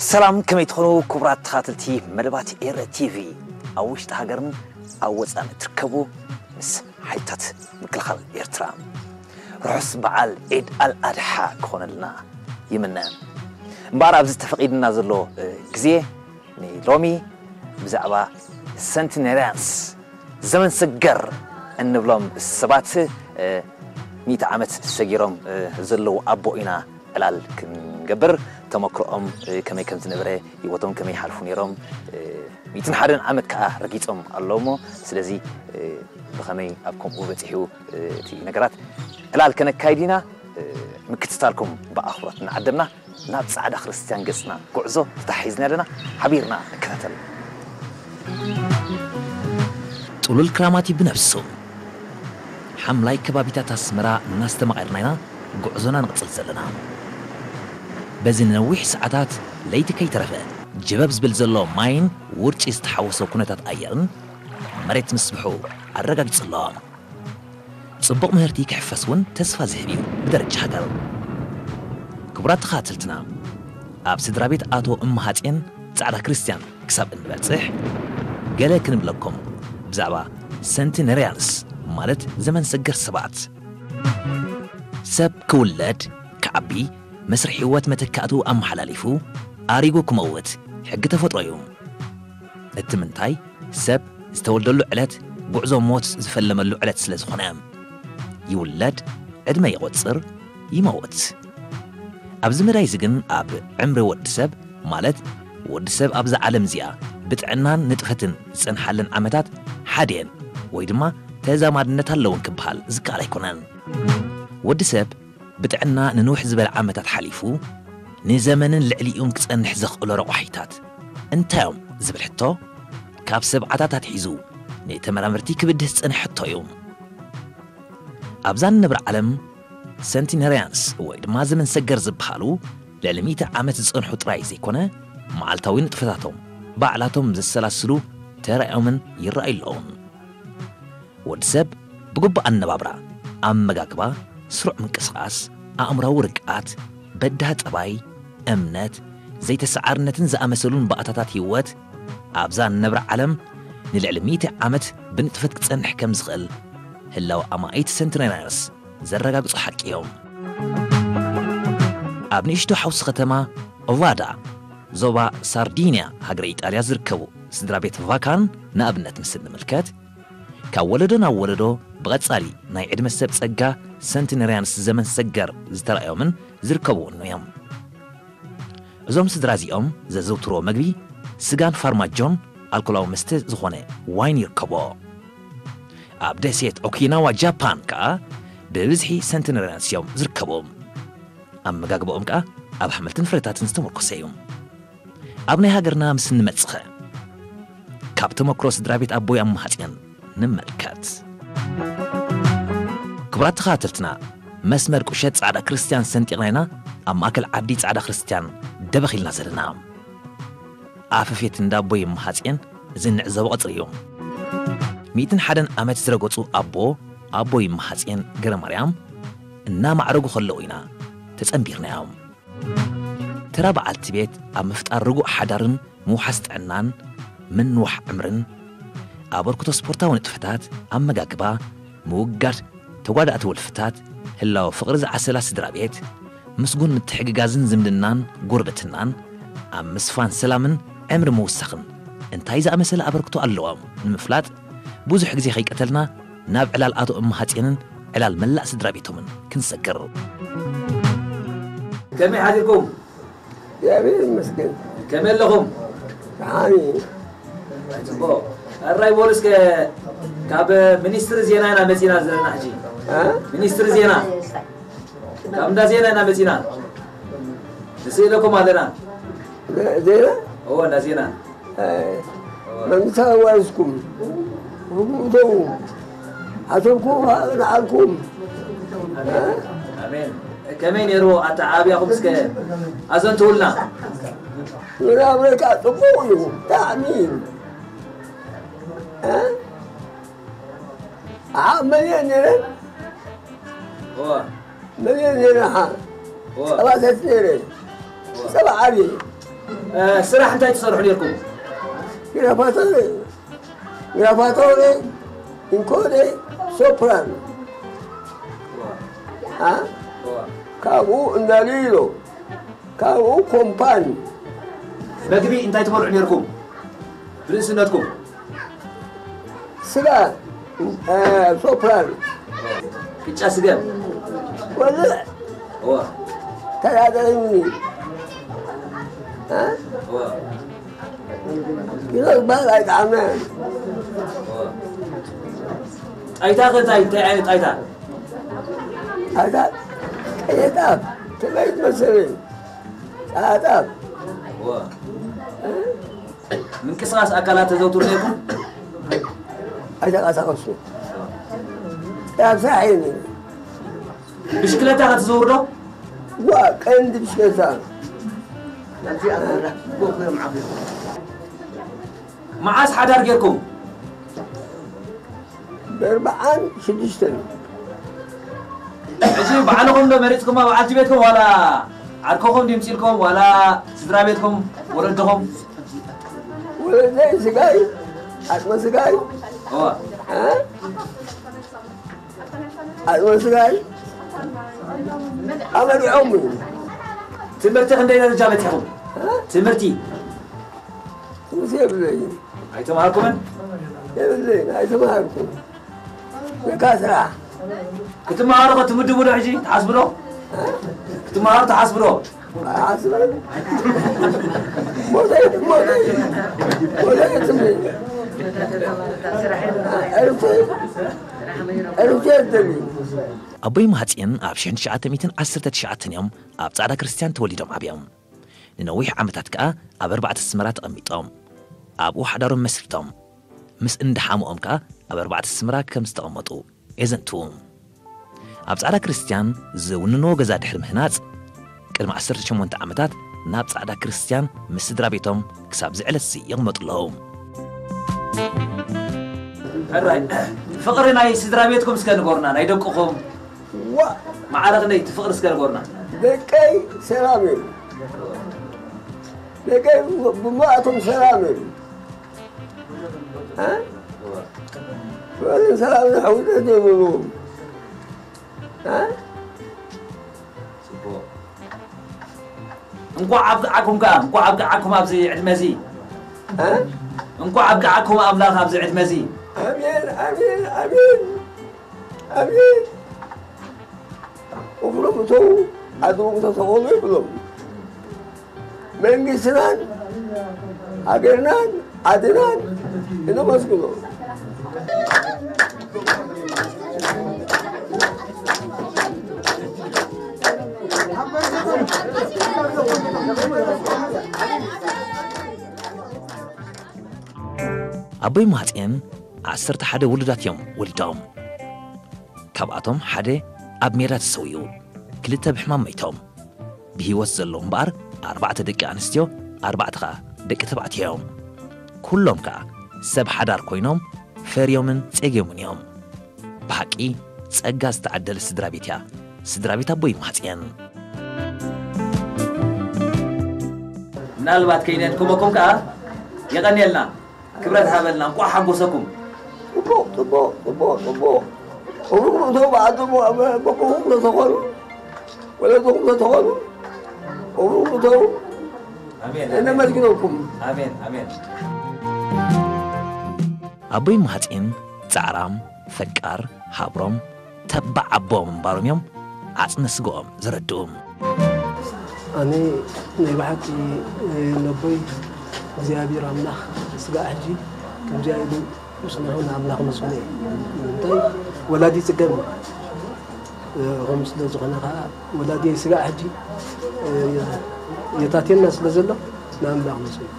ሰላም፣ ከመይ ትኾኑ ክቡራት ተኻተልቲ መደባት ኤረ ቲቪ? ኣብ ውሽጢ ሃገርን ኣብ ወጻእን እትርከቡ፣ ምስ ሓይልታት ምክልኻል ኤርትራ ርሑስ በዓል ዒድ ኣል ኣድሓ ክኾነልና ይምነ። እምበኣር ኣብዚ ተፈቒድና ዘሎ፣ እ፣ ግዜ ንሎሚ ብዛዕባ ሰንቲነርያንስ ዘመን ሰገር እንብሎም ሰባት፣ እ፣ ሚእቲ ዓመት ሰጊሮም፣ እ፣ ዘለዉ ኣቦ ኢና ዕላል ክንገብር፣ ተመክሮኦም፣ እ፣ ከመይ ከም ዝነበረ፣ ህይወቶም ከመይ ይሓልፉ ነይሮም፣ እ፣ ሚእትን ሓደን ዓመት ከኣ ረጊጾም ኣለዉ እሞ፣ ስለዚ፣ እ፣ ብኸመይ ኣብ ከምኡ በጺሑ፣ እ፣ እቲ ነገራት ዕላል ከነካይድ ኢና። እ፣ ምክትታልኩም ብኣኽብሮት እናዓደምና፣ ናብ ጻዕዳ ክርስትያን ገጽና ጉዕዞ ተታሒዝና ኣለና። ሓቢርና ንከታተል። ጥሉል ክራማቲ ብነብሱ። ሓምላይ ከባቢታት ኣስመራ እናስተማቐርና ኢና ጉዕዞና ንቕጽል ዘለና። በዚ ንነዊሕ ሰዓታት ለይቲ ከይተረፈ ጀበብ ዝብል ዘሎ ማይን ውርጪ ዝተሓወሶ ኩነታት ኣየርን መሬት ምስብሑ ኣረጋጊጹ ኣሎ። ጽቡቕ ምህርቲ ክሕፈስ እውን ተስፋ ዝህብ እዩ ብደረጃ ሃገር። ክቡራት ተኸታተልትና፣ ኣብ ስድራ ቤት ኣቶ እመሃጼን ጻዕዳ ክርስትያን ክሳብ እንበጽሕ፣ ገለ ክንብለኩም ብዛዕባ ሰንቲነርያንስ፣ ማለት ዘመን ሰገር ሰባት። ሰብ ክውለድ፣ ክዓቢ፣ መስርሕ ህይወት መተካእትኡ ኣመሓላሊፉ፣ ኣሪጉ ክመውት ሕጊ ተፈጥሮ እዩ። እቲ ምንታይ፣ ሰብ ዝተወልደሉ ዕለት ጉዕዞ ሞት ዝፈለመሉ ዕለት ስለ ዝኾነ። ይውለድ፣ ዕድመ ይቖጽር፣ ይመውት። ኣብዚ መዳይ እዚ ግን ኣብ ዕምሪ ወዲ ሰብ፣ ማለት ወዲ ሰብ ኣብዛ ዓለም እዚኣ ብጥዕናን ንጥፈትን ዝጸንሓለን ዓመታት ሓድየን ወይ ድማ ተዛማድነት ኣለውን ክበሃል ዝከኣል ኣይኮነን። ወዲ ሰብ ብጥዕና ንንውሕ ዝበለ ዓመታት ሓሊፉ፣ ንዘመንን ልዕሊኡን ክጸንሕ ዘኽእሎ ረቋሒታት እንታዮም ዝብል ሕቶ፣ ካብ ሰብዓታት ኣትሒዙ ንተመራመርቲ ክብድህ ዝጸንሐ ሕቶ እዩ። ኣብዛ ንነብር ዓለም፣ ሰንቲነርያንስ ወይ ድማ ዘመን ሰገር ዝበሃሉ ልዕሊ ሚእቲ ዓመት ዝጸንሑ ጥራይ ዘይኮነ፣ መዓልታዊ ንጥፈታቶም ባዕላቶም ዘሰላስሉ ተራእዮምን ይረኣዩ ኣለውን። ወዲ ሰብ ብግቡእ ኣነባብራ፣ ኣመጋግባ፣ ስሩዕ ምንቅስቓስ፣ ኣእምሮዊ ርግኣት፣ በዳህ ጠባይ፣ እምነት፣ ዘይተሰዓርነትን ዝኣመሰሉን ባእታታት ህይወት ኣብዛ ንነብራ ዓለም ንልዕሊ ሚእቲ ዓመት ብንጥፈት ክጸንሕ ከም ዝኽእል ህላወ ኣማኢት ሰንቲነርያንስ ዘረጋግጹ ሓቂ እዮም። ኣብ ንእሽቶ ሓውሲ ከተማ ኦቫዳ፣ ዞባ ሳርዲንያ፣ ሃገረ ኢጣልያ ዝርከቡ ስድራ ቤት ቫካን ንኣብነት ምስ እንምልከት፣ ካብ ወለዶ ናብ ወለዶ ብቐጻሊ ናይ ዕድመ ሰብ ጸጋ ሰንቲነርያንስ ዘመን ሰገር ዝተራእዮምን ዝርከብዎን እዮም። እዞም ስድራ እዚኦም ዘዘውትርዎ መግቢ ስጋን ፋርማጆን ኣልኮላዊ መስተ ዝኾነ ዋይን ይርከቦ። ኣብ ደሴት ኦኪናዋ ጃፓን ከኣ ብብዝሒ ሰንቲነርያንስ እዮም ዝርከቡ። ኣመጋግባኦም ከኣ ኣብ ኣሕምልትን ፍረታትን ዝተመርኮሰ እዩ። ኣብ ናይ ሃገርና ምስ እንመጽኸ፣ ካብ ተመክሮ ስድራ ቤት ኣቦይ ኣማሃጽያን ንመልከት። ክቡራት ተኸታተልትና፣ መስመር ቁሸት ጻዕዳ ክርስትያን ሰንጢቕና ኢና ኣብ ማእከል ዓዲ ጻዕዳ ክርስትያን ደበኽ ኢልና ዘለና። ኣፈፌት እንዳ ኣቦይ እመሃጽየን እዚ እንዕዘቦ ቀጽሪ እዩ። ሚእትን ሓደን ዓመት ዝረገጹ ኣቦ፣ ኣቦይ እመሃጽየን ገረማርያም፣ እናማዕረጉ ከለዉ ኢና ተጸንቢርናዮም። ተራ በዓልቲ ቤት ኣብ ምፍጣር ርጉእ ሓዳርን ምውሓስ ጥዕናን፣ ምንዋሕ ዕምርን፣ ኣበርክቶ ስፖርታዊ ንጥፈታት፣ ኣመጋግባ፣ ምውጋድ ተጓዳእቲ ወልፍታት፣ ህላወ ፍቕሪ ዝዓሰላ ስድራ ቤት፣ ምስጉን ምትሕግጋዝን ዝምድናን ጉርብትናን፣ ኣብ ምስፋን ሰላምን ዕምሪ ምውሳኽን እንታይ ዝኣመሰለ ኣበርክቶ ኣለዎም ንምፍላጥ፣ ብዙሕ ግዜ ከይቀተልና ናብ ዕላል ኣቶ እመሃጽየንን ዕላል መላእ ስድራ ቤቶምን ክንሰግር። ከመይ ሓዲርኩም? እግዚኣብሔር ይመስገን። ከመይ ኣለኹም? ደሓን እዩ። ጽቡቕ። ሕራይ በሉ እስከ፣ ካብ ሚኒስትሪ ዜና ኢና መጺና ዘለና ሕጂ። እ? ሚኒስትሪ ዜና። ካብ እንዳ ዜና ኢና መጺና። ንስእለኩም ኣለና። ዜና? እዎ፣ እንዳ ዜና። እ፣ መንግስቲ ኣዋይስኩም። ርጉም ተዉ። ሓሰብኩም ንዓልኩም። ኣሜን። ከመይ ነይሩ ኣተዓባብያኹም እስከ ኣዘንትውልና? መናብረካ ጽቡቕ እዩ። ብጣዕሚ። እ? ዓቕ መሊአ ነይረ። እዎ። መሊአ ነይረ፣ ዓቕ። እዎ። ጸባ ሰቲ ነይረ። እዎ። ጸባ ዓብየ። ስራሕ እንታይ ትሰርሑ ነርኩም? ግራፋቶሬ፣ ግራፋቶሬ፣ ኢንኮዴ፣ ሶፕራኖ። አ? ካብኡ እንዳሊሎ፣ ካብኡ ኮምፓኒ። መግቢ እንታይ ትበልዑ ነርኩም? ብርእስነትኩም ስጋ፣ እ፣ ሶፕራኖ። ቅጫ ስገም ወልዕ እዋ ተዳደሪኒ። እ? እዋ ኪሎ ዝበሃል ኣይጠዓመ። ጣይታ ከ እንታይ እንታይ ዓይነት ጣይታ? ኣታ ቀየጣፍ፣ ከመይ ትመስል? ጻጣፍ። እዋ ምንቅስቃስ ኣካላት ተዘውትሩ ነርኩም? ኣይተንቀሳቐሱ። ኣብ ስራሕ እየ ነይረ። ብሽክለታ ከ ትዘውሩ ዶ? ዋ፣ ቀንዲ ብሽክለታ። መዓስ ሓዳር ጌርኩም? በርብዓን ሽዱሽተን። ሕጂ ባዕልኹም ዶ መሪጽኩማ በዓልቲ ቤትኩም ዋላ ዓርክኹም ድምጺልኩም ዋላ ስድራ ቤትኩም ወለድኹም? ወለደይ ስጋይ፣ ዓጽመ ስጋይ፣ እዋ እ? ዓጽመ ስጋይ ኣመሪዖም እዩ። ትምህርቲ ክንደይ ደረጃ በጺሕኩም? ትምህርቲ ትምህርቲ የብለይን። ኣይተማሃርኩምን? የብለይን፣ ኣይተማሃርኩን። በቃ ስራሕ። ክትመሃሩ ከ ትምድቡ ዶ ሕጂ? ትሓስቡ ዶ? ክትመሃሩ ትሓስቡ ዶ? ሓስበን ሞተይ፣ ሞተይ፣ ሞተይ ትምህርቲ። ዕርፍቲ፣ ዕርፍቲ የብለይን። ኣቦይ ማህጽኤን ኣብ ሽሕን ትሽዓተ ሚእትን ዓሰርተ ትሽዓተን እዮም ኣብ ጻዕዳ ክርስትያን ተወሊዶም ዓብዮም። ንነዊሕ ዓመታት ከኣ ኣብ ኣርባዕተ ኣስመራ ተቐሚጦም ኣብኡ ሓዳሮም መስሪቶም። ምስ እንዳ ሓሙኦም ከኣ ኣብ ኣርባዕተ ኣስመራ ከም ዝተቐመጡ የዘንትዉ። ኣብ ጻዕዳ ክርስትያን ዝውንንዎ ገዛ ድሕሪ ምህናጽ ቅድሚ ዓሰርተ ሸሞንተ ዓመታት ናብ ጻዕዳ ክርስትያን ምስ ስድራ ቤቶም ክሳብ ዝዕለትዚ ይቕመጡ ኣለዉ። ሕራይ ፍቕሪ ናይ ስድራ ቤትኩም እስከ ንገሩና፣ ናይ ደቅኹም ዋ ማዕረ ክንደይ እቲ ፍቕሪ እስከ ንገሩና። ደቀይ ሰላም እዮም። ደቀይ ብማእቶም ሰላም እዮም። እ? ፍቕርን ሰላምን ሕውነት የብሉም። እ? ጽቡቕ። እንኳዕ ኣብቅዓኩም ከኣ፣ እንኳዕ ኣብቅዓኩም ኣብዚ ዕድመ እዚ። እ? እንኳዕ ኣብቅዓኩም ኣምላኽ ኣብዚ ዕድመ እዚ። ኣሜን፣ ኣሜን፣ ኣሜን፣ ኣሜን። እግሮም እተው፣ ኣድሮም ተተኸሉ ይብሎም። መንግስትናን ሃገርናን ዓድናን እነመስግኖ። ኣቦይ ማህጽኤን ዓሰርተ ሓደ ውሉዳት እዮም ወሊዶም። ካብኣቶም ሓደ ኣብ ሜዳ ተሰዊኡ፣ ክልተ ብሕማም መይቶም። ብህይወት ዘለዉ እምበኣር ኣርባዕተ ደቂ ኣንስትዮ፣ ኣርባዕተ ኸኣ ደቂ ተባዕትዮ እዮም። ኩሎም ከኣ ሰብ ሓዳር ኮይኖም ፈርዮምን ጸግዮምን እዮም። ብሓቂ ጸጋ ዝተዓደለ ስድራ ቤት እያ ስድራ ቤት ኣቦይ ማህጽኤን። ምናልባት ከይነድክመኩም ከኣ የቐንየልና። ክብረት ሃበልና፣ እንቋዕ ሓጎሰኩም። ጽቡቕ፣ ጽቡቕ፣ ጽቡቕ፣ ጽቡቕ። እብርኩም እተው፣ በዓልኩም፣ ኣቦኹም ተተኸሉ፣ ወለድኩም ተተኸሉ፣ እብርኩም እተው፣ ኣሜን። እነመስግነኩም። ኣሜን፣ ኣሜን። ኣቦይ ማህጼን ጻዕራም፣ ፈቃር፣ ሃብሮም፣ ተባዕ ኣቦ ምንባሮም እዮም ዓጽሚ ስግኦም ዘረድኡ። ኣነ ናይ ብሓቂ ነቦይ እግዚኣብሔር ኣምላኽ ስጋዕ ሕጂ ከምዚኣ ኢሉ ምስንሑ ንኣምላኽ መስግኖ እዩ። እንታይ ወላዲ ጽገም እዩ። ከምኡ ስለ ዝኾነ ኸዓ ወላዲ ስጋዕ ሕጂ የታትየና ስለ ዘሎ ንኣምላኽ መስግኖ።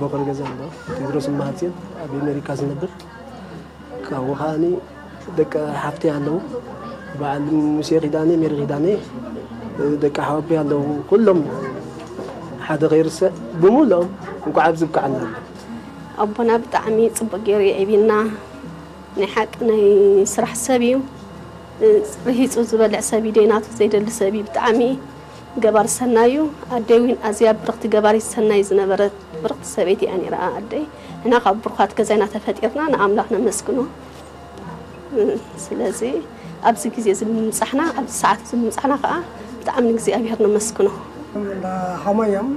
በኹሪ ገዛ ኣሎ ቴድሮስ ማህጼን ኣብ ኣሜሪካ ዝነብር ካብኡ ከዓኒ ደቂ ሓፍተይ ኣለዉ። በዓል ሙሴ ኪዳነ፣ ሜሪ ኪዳነ፣ ደቂ ሓወቦይ ኣለዉ። ኩሎም ሓደ ከይርስዕ ብምሉኦም እንኳዕ ኣብዚ ብቅዓና። ኣቦና ብጣዕሚ ጽቡቅ ገይሩ የዕቢና። ናይ ሓቂ ናይ ስራሕ ሰብ እዩ። ርሂጹ ዝበልዕ ሰብ እዩ፣ ደይናቱ ዘይደሊ ሰብ እዩ። ብጣዕሚ ገባር ሰናዩ ኣደይ እውን ኣዝያ ብርኽቲ ገባሪት ሰናይ ዝነበረት ብርኽቲ ሰበይቲ እያ ነይራ ኣደይ። ንሕና ካብ ብሩኻት ገዛና ተፈጢርና ንኣምላኽ ነመስግኖ። ስለዚ ኣብዚ ግዜ እዚ ብምብጻሕና፣ ኣብዚ ሰዓት እዚ ብምብጻሕና ከኣ ብጣዕሚ ንእግዚኣብሔር ነመስግኖ። እንዳ ሓሞይ እዮም።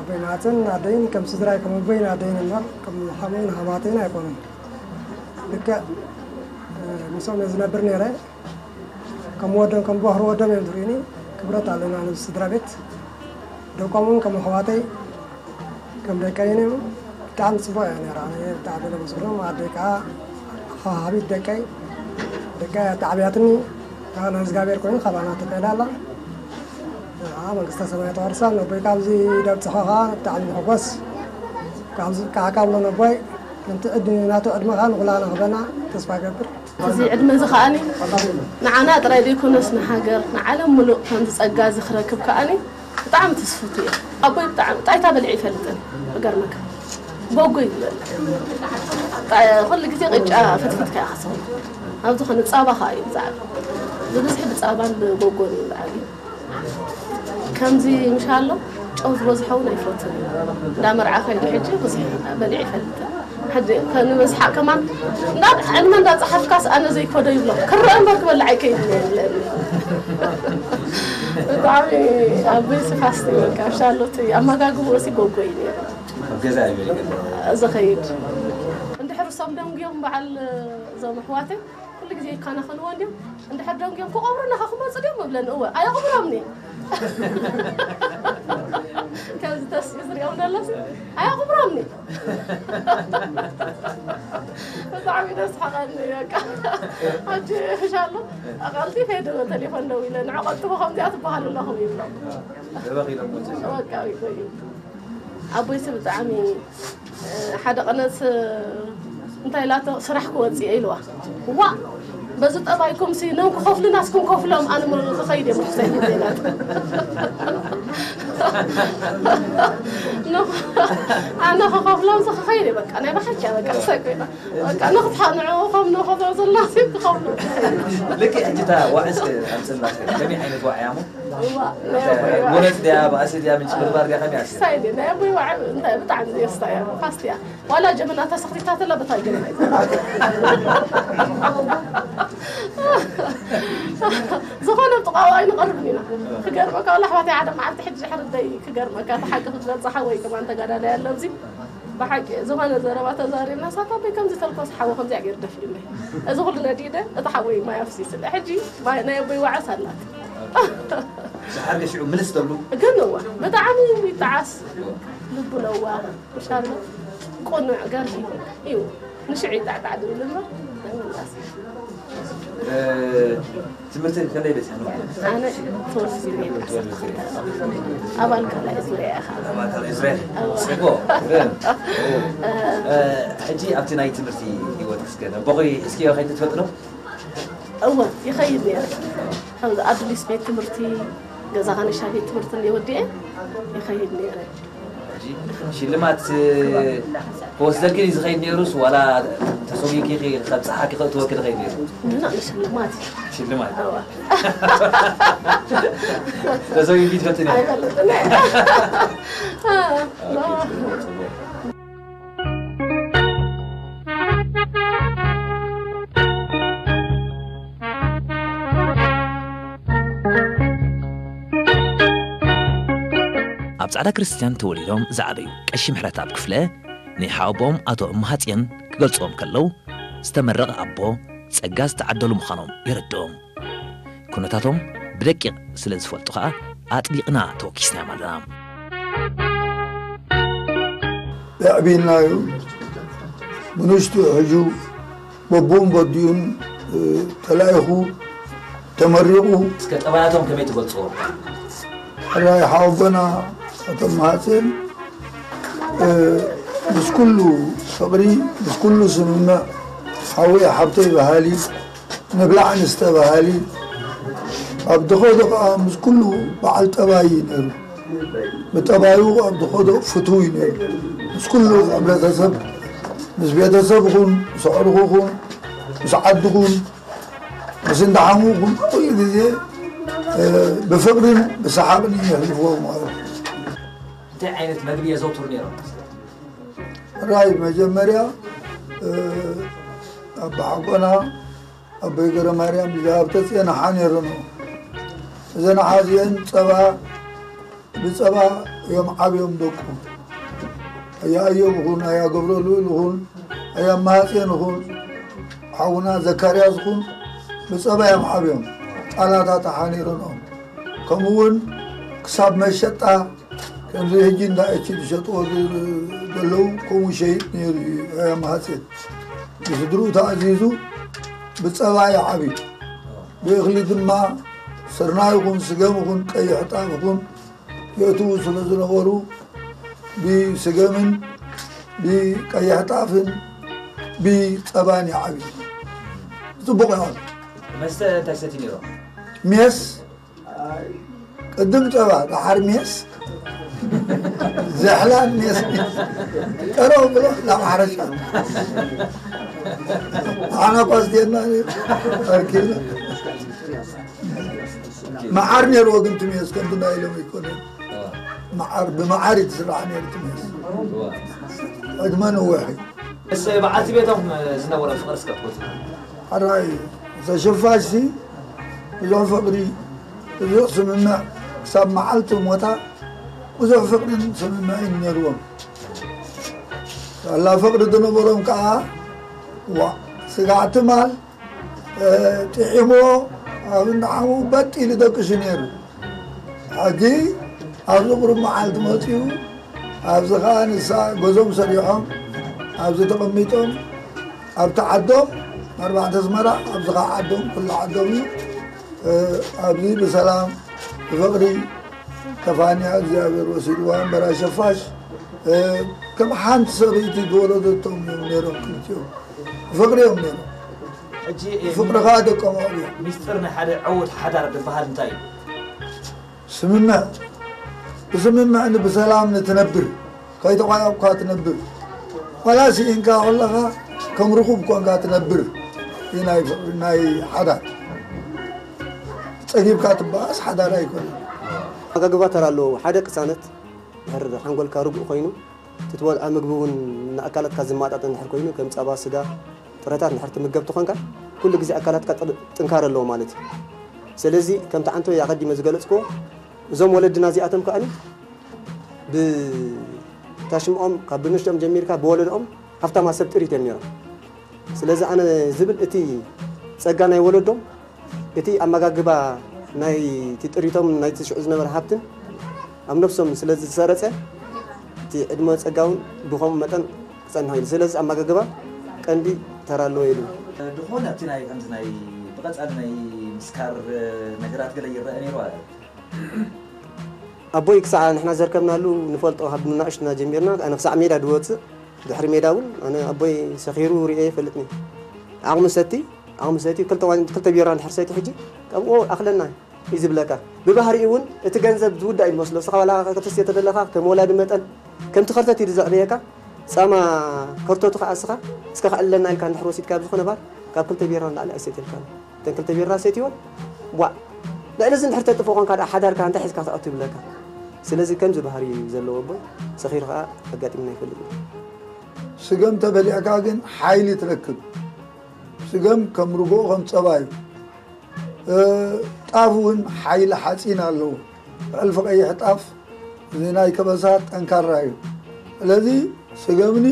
ኣቦይ ማዕፀን ኣደይን ከም ስድራይ፣ ከም ኣቦይን ኣደይን እምበር ከም ሓሞይን ሓማተይን ኣይኮኑን። ልክዕ፣ እ፣ ምስኦም እየ ዝነብር ነይረ። ከም ወዶም፣ ከም ቦኽሪ ወዶም እዮም ዝርእዩኒ። ክብረት ኣለና ነዚ ስድራ ቤት። ደቆም እውን ከም ኣሕዋተይ፣ ከም ደቀይን እዮም። ብጣዕሚ ጽቡቕ እያ ነይራ። ኣነ ብጣዕሚ ነመስግኖም። ኣደይ ከኣ ሓብሓቢት ደቀይ፣ ደቀይ ኣተዓብያትኒ። ከኣ ናይ እግዚኣብሔር ኮይኑ ካባና ተፈይዳ ኣላ። ንዓ መንግስተ ሰማይ ተዋርሳ። ነቦይ ካብዚ ደብጽሖ ከኣ ብጣዕሚ ንሕጎስ። ካብዚ ከኣ ካብሎ ነቦይ፣ ከምቲ ዕድመ፣ ናቱ ዕድመ ከኣ ንኹላና ክበና ተስፋ እገብር። እዚ ዕድመ እዚ ከኣኒ ንዓና ጥራይ ዘይኮነስ ንሃገር፣ ንዓለም ምሉእ ከምዚ ጸጋ እዚ ክረክብ ከኣኒ ብጣዕሚ ትስፍቱ እየ። ኣቦይ ብጣዕሚ ጣይታ በሊዐ ኣይፈልጥን። ክገርመካ። ቦጎ እዩ ዝበልዕ። ጣ-፣ ኩሉ ግዜ ቅጫ ፈትፊትካ ኢኻ ክትሰትዮ። ኣብ ዝኾነ ጻባ ከኣ እዩ ዝዓቢ። ብብዝሒ ብጻባን ብቦጎን እዩ ዝዓቢ። ከምዚ ምሻሎ ጨው ዝበዝሖ እውን ኣይፈቱን እዩ። እንዳ መርዓ ከይዱ ሕጂ ብዙሕ በሊዐ ኣይፈልጥን። ሕጂ ከንበዝሓ ከማን እንዳ ዕድመ እንዳ ጸሓፍካስ ኣነ ዘይኮዶ ይብሎ። ክረአ እምበር ክበልዕ ኣይከይድን እየ ይብለኒ። ብጣዕሚ ኣቦይሲ ፋስቲ በቃ፣ ሻሎቲ ኣመጋግብኡሲ ጎጎ እዩ ነይሩ። ኣብ ገዛ እዩ ይገርም። ዝኸይድ። እንድሕር እሶም ደንጉዮም በዓል እዞም ኣሕዋተይ ኩሉ ግዜ ይከናኸንዎ እንድዮም። እንድሕር ደንጉዮም ክቐብሩና ኸ ክመጹ ድዮም እብለን። እወ፣ ኣየቕብሮምኒ። ከምዚ ተስኡ ዝሪኦም ዘሎሲ፣ ኣየቕብሮምኒ። ብጣዕሚ ደስ ሓቐኒ በቃ። ሕጂ ሕሻሉ ቀልጢፈ ዶ ተሌፎን ደዊለ፣ "ንዑ ቀልጥፎ ከምዚኣ ትበሃሉ ኣለኹም" ይብሎም። ተበኺሎም መቸ። በቃ ይቆዩ። ኣቦይሲ ብጣዕሚ፣ እ፣ ሓደ ቀነስ፣ እ፣ እንታይ ኢላቶ፣ "ስራሕ ክወጽእ እየ" ኢልዋ። "ዋ፣ በዚ ጠባይኩምሲ ነን ክኸፍሉናስ ክንከፍሎም፣ ኣነ ሞ ክኸይድ እየ ምሕሰይ" ኢላቶ። ኖ፣ ኣነ ክኸፍሎምሲ ክኸይድ እየ፣ በቃ፣ ናይ ብሓቂ እያ፣ በቃ፣ ክሳይ ኮይና። በቃ፣ ንኽትሓ-፣ ንዕኡ ከም ንኸፍሎ ዘላሲ ክኸፍሎ። ልክዕ፣ ሕጂ እታ ዋዕስ ኣምፅእና፣ ከመይ ዓይነት ዋዕ እያ እሞ? እዋ፣ ናይ ኣቦይ ዋዕ። ወረስ ድያ፣ ባእሲ ድያ፣ ምንጭብርባር ድያ፣ ከመይ ኣስያ? ሳይድ፣ ናይ ኣቦይ ዋዕ እንታይ ብጣዕሚ ዘየስታ እያ፣ ፋስት እያ። ዋላ ጀበና ተሰኽቲታ ተላ በታ ጀበና እዩ። ዝኾነ ጥቓኡ ኣይንቐርብን ኢና። ክገርመካ፣ ዋላ ኣሕዋተይ ሓደ መዓልቲ ሕጂ ድሕሪ ደይ ክገርመካ፣ እቲ ሓቂ ክትገልጻ ሓወይ ከማን ተጋዳላይ ኣሎ ኣብዚ። ብሓቂ ዝኾነ ዘረባ ተዛሪብና፣ ሳታ ኣቦይ ከምዚ ተልኮስ ሓወ ከምዚኣ ገይሩ ደፊኡኒ። እዚ ኩሉ ነዲደ፣ እቲ ሓወይ ማይ ኣፍሲስለ። ሕጂ ማይ ናይ ኣቦይ ዋዕስ ኣላት። ድሓር ገ ሽዑ ምልስ ተብሉ? ግን እዋ፣ ብጣዕሚ ይጠዓስ። ልቡ ለዋህ፣ ምሻሎ፣ ቅኑዕ፣ ገርሂ እዩ። ንሽዑ ይጣዕጣዕ ዝብል እምበር፣ ናይ ምምላስ። እ፣ ትምህርቲ ክንደይ በፂሕና? ኣነ ተወልፊ እየ። ኣባል ካልኣይ ዙርያ ኢኻ። ኣባል ካልኣይ ዙርያ። እዋ። ጽቡቕ። እ፣ እ፣ ሕጂ ኣብቲ ናይ ትምህርቲ ህይወት እስከ ነቦኺ እስኪ ከይትፈልጥ ነው? እወ፣ ይኸይድ ነይረ። ከምዚ ኣዱሊስ ቤት ትምህርቲ፣ ገዛ ኻንሻ ቤት ትምህርቲ እንደ ወዲኤ ይኸይድ ነይረ። ሕጂ ሽልማት ክወስደልኪ ድዩ ዝኸይድ ነይሩስ ዋላ ተሰጒግኪ ከብጽሓኪ ከእትወኪ ዝኸይድ ነይሩ? ምናእ ሽልማት እዩ። ሽልማት? እወ። ተሰጒግኪ ትፈልጢ ነይሩ? ኣይፈልጥን እየ። ኦኬ፣ ጽቡቕ፣ ጽቡቕ። ኣብ ጻዕዳ ክርስትያን ተወሊዶም ዝዓበዩ ቀሺ ምሕረትኣብ ክፍለ፣ ንሓወቦኦም ኣቶ እመሃጽዮን ክገልጽዎም ከለዉ፣ ዝተመረቐ ኣቦ ጸጋ ዝተዓደሉ ምዃኖም የረድኦም። ኩነታቶም ብደቂቕ ስለ ዝፈልጡ ኸኣ፣ ኣጥቢቕና ተወኪስናዮም ኣለና። የዕቢናዩ። ብንእሽቱ ሕጁ በቦን በዲኡን፣ እ፣ ተላኢኹ፣ ተመሪቑ። እስከ ጠባያቶም ከመይ ትገልጽዎ? ሕራይ ሓወቦና ኣቶ መሃጽን፣ እ፣ ምስ ኩሉ ፍቕሪ፣ ምስ ኩሉ ስምምዕ፣ ሓወይ ሓብተይ በሃሊ፣ ንብላዕ ንስተ በሃሊ፣ ኣብ ድኾዶ ከኣ ምስ ኩሉ በዓል ጠባይ እዩ ነይሩ። ብጠባዩ ኣብ ድኾዶ ፍቱው እዩ ነይሩ። ምስ ኩሉ ሕብረተሰብ፣ ምስ ቤተሰብ ኹን፣ ምስ ኣዕሩኹ ኹን፣ ምስ ዓዲ ኹን፣ ምስ እንዳሓሙ ኹን፣ ኩሉ ግዜ ብፍቕርን ብሰሓቕን የሕልፍዎ ማለት እዩ። እንታይ ዓይነት መግቢ የዘውትሩ ነይሮም? ራይ መጀመርያ ኣባ ሓቆና ኣቦይ ገረ ማርያም ልጅ ሃብተ ጽዮን ኣሓ ነይሮም። እዘን ኣሓ እዚአን ጸባ ብጸባ እዮም ዓብዮም ደቁ። ኣያ ኣዮብ ይኹን ኣያ ገብረ ልኡል ይኹን ኣያ ማህፅዮን ይኹን ሓውና ዘካርያስ ይኹን ብጸባ እዮም ዓብዮም። ጣላታት ኣሓ ነይሮም። ከምኡ እውን ክሳብ መሸጣ ከምዚ ሕጂ እንዳ እቺ ዝሸጥዎ ዘለዉ ከምኡ ሸይጥ ነይሩ እዩ ኣያ ማህፅዮን። ብስድርኡ ተኣዚዙ ብጸባ እዩ ዓብዩ። ብእኽሊ ድማ ስርናይ ይኹን ስገም ይኹን ቀይሕ ጣፍ ይኹን የእትዉ ስለ ዝነበሩ ብስገምን ብቀይሕ ጣፍን ብጸባን ይዓብዩ። ጽቡቕ ይኾን። መስተ እንታይ ሰቲ ነይሮም? ሜስ ቅድም ጸባ ደሓር ሜስ ዘሕላን ሜስ ቀረው ብሎ ናብ ሓረሻ ኣና ኳስ ጌርና ኣርኪብና መዓር ነይርዎ ግን ትሜስ ከምቲ ናይ ኢሎም ኣይኮነን። መዓር ብመዓር እዩ ትስራሕ ነይሩ ትሜስ። ዕድመ ነዊሕ እዩ። ምስ በዓልቲ ቤቶም ዝነበሮም ፍቕሪ እስከ ትገልጹ። ሓራይ ተሸፋሽቲ ብዙሕ ፍቕሪ ብዙሕ ስምምዕ ክሳብ መዓልቲ ሞታ ብዙሕ ፍቕርን ስምምዕን ነይርዎም። ሳላ ፍቕሪ ዝነበሮም ከዓ ዋ ስጋዕ ትማል ጥዒሞ ኣብ እንዳዓሙ በጥ ኢሉ ደቅሱ ነይሩ። ሕጂ ኣብዚ ቁሩብ መዓልቲ መፂኡ ኣብዚ ከዓ ንሳ ገዞም ሰሪሖም ኣብዚ ተቐሚጦም ኣብቲ ዓዶም ኣርባዕተ ኣስመራ ኣብዚ ከዓ ዓዶም ኩሉ ዓዶም እዩ። ኣብዚ ብሰላም ብፍቕሪ ተፋንያ እግዚኣብሔር ወሲድዋ እምበር ኣሸፋሽ ከም ሓንቲ ሰበይቲ ዝወለደቶም እዮም ነይሮም ክልቲኦም ብፍቕሪ እዮም ነይሮም። ሕጂ ፍቕርኻ ደቀማሉ ሚስጥር ናይ ሓደ ዕዉት ሓዳር ዝበሃል እንታይ እዩ? ስምምዕ ብስምምዕ ብሰላም ንትነብር ከይተቋየቕኳ ትነብር ዋላ ስኢንካ ከለኻ ከም ርኹብ ኮንካ ትነብር እዩ ናይ ፍቕሪ ናይ ሓዳር ጸጊብካ ትበኣስ ሓዳር ኣይኮነን። ኣጋግባ ተራ ኣለዎ ሓደ ቅሳነት ድሕር ሓንጎልካ ርጉእ ኮይኑ ትትበልዖ ምግቢ እውን ንኣካላትካ ዝማጣጠን ድሕር ኮይኑ ከም ጸባ ስጋ ጥረታት ድሕር ትምገብ ተኾንካ ኩሉ ግዜ ኣካላትካ ጥንካረ ኣለዎ ማለት እዩ። ስለዚ ከምቲ ዓንተወይ ኣቐዲመ ዝገለጽክዎ እዞም ወለድና እዚኣቶም ከኣኒ ብታሽምኦም ካብ ብንሽኦም ጀሚርካ ብወለድኦም ሃፍታማ ሰብ ጥሪት እዮም ነይሮም። ስለዚ ኣነ ዝብል እቲ ጸጋ ናይ ወለዶም እቲ ኣመጋግባ ናይ እቲ ጥሪቶም ናይቲ ሽዑ ዝነበረ ሃብትን ኣብ ነብሶም ስለ ዝሰረጸ እቲ ዕድመ ጸጋ እውን ብኸምኡ መጠን ክጸንሖ ኢሉ። ስለዚ ኣመጋግባ ቀንዲ ተራ ኣለዎ ኢሉ። ድኾነ ኣብቲ ናይ ከምዚ ናይ ብቐጻሊ ናይ ምስካር ነገራት ገለ ይረአ ነይሩ ኣለ። ኣቦይ ክሳዕ ንሕና ዘርከብናሉ ንፈልጦ ካብ ንናእሽትና ጀሚርና ኣነ ክሳዕ ሜዳ ድወፅእ ድሕሪ ሜዳ እውን ኣነ ኣቦይ ሰኺሩ ርእየ ይፈልጥኒ። ዓቕሚ ሰቲ ዓቕሚ ሰቲ ክልተ ዋን ክልተ ቢራ እንድሕር ሰቲ ሕጂ ከምኡ ኣኽለና እዩ ዝብለካ። ብባህሪኡ እውን እቲ ገንዘብ ዝውዳእ እዩ ዝመስሎ። እስኻ ዋላ ከተስትዮ ተደለኻ ከም ወላዲ መጠን ከምቲ ከርተት እዩ ዘዕብየካ። ጻማ ከርተቱ ከዓ እስኻ እስካ ክዕለና ኢልካ እንድሕር ወሲድካ ኣብ ዝኾነ ባር ካብ ክልተ ቢራ ንላዕሊ ኣይሰትየልካን። እተን ክልተ ቢራ ሰትይወን ዋእ ልዕሊ እዚ እንድሕር ተጥፎ ኮንካ ደኣ ሓዳርካ እንታይ ሒዝካ ትኣቱ ይብለካ። ስለዚ ከምዚ ባህሪ እዩ ዘለዎ ኣቦይ ሰኺሩ ከዓ ኣጋጢምና ይፈልጥ እዩ። ስገም ተበሊዕካ ግን ሓይሊ ትረክብ። ስገም ከም ርጎኦ ከም ጸባ እዩ። ጣፍ እውን ሓይሊ ሓፂን ኣለዎ። ሕልፊ ቀይሕ ጣፍ እዚ ናይ ከበሳ ጠንካራ እዩ። ስለዚ ስገምኒ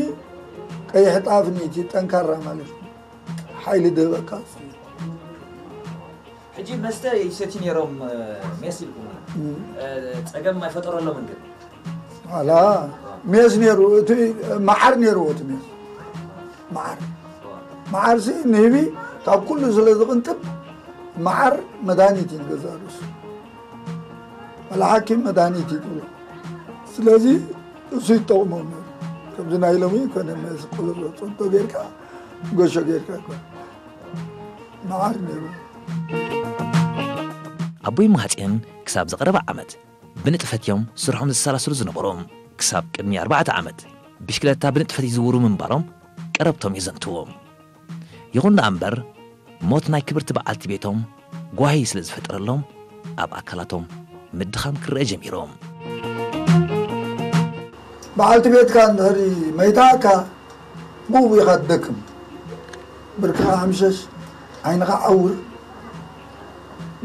ቀይሕ ጣፍኒ እቲ ጠንካራ ማለት እዩ። ሓይሊ ድህበካ እሱ እዩ። ሕጂ መስተ ይሰቲ ነይሮም ሜስ ኢልኩም ጸገም ኣይፈጠረሎምን ግን ዋላ ሜስ ነይሩ እቲ መዓር ነይርዎ እቲ ሜስ መዓር መዓር ሲ ንህቢ ካብ ኩሉ ስለ ዝቕንጥብ መዓር መድሃኒት እዩ ንገዛ ርእሱ ዋላ ሓኪም መድሃኒት እዩ ትብሎ ስለዚ እሱ ይጠቕሞም ነይሩ ከምዚ ናይ ሎሚ ኮነ ሜስ ቁልሎ ፅንቶ ጌርካ ጎሾ ጌርካ ይኮን መዓር ነይሩ ኣቦይ ማህፅን ክሳብ ዝቐረበ ዓመት ብንጥፈት እዮም ስርሖም ዘሰላስሉ ዝነበሩ። ክሳብ ቅድሚ ኣርባዕተ ዓመት ብሽክለታ ብንጥፈት ይዝውሩ ምንባሮም ቀረብቶም የዘንትዉ። ይኹን ደኣ እምበር ሞት ናይ ክብርቲ በዓልቲ ቤቶም ጓሂ ስለ ዝፈጠረሎም ኣብ ኣካላቶም ምድኻም ክረአ ጀሚሮም። በዓልቲ ቤትካ እንድሕሪ መይታካ ብኡ ኢኻ ትደክም። ብርክኻ ሕምሸሽ፣ ዓይንኻ ዓውር፣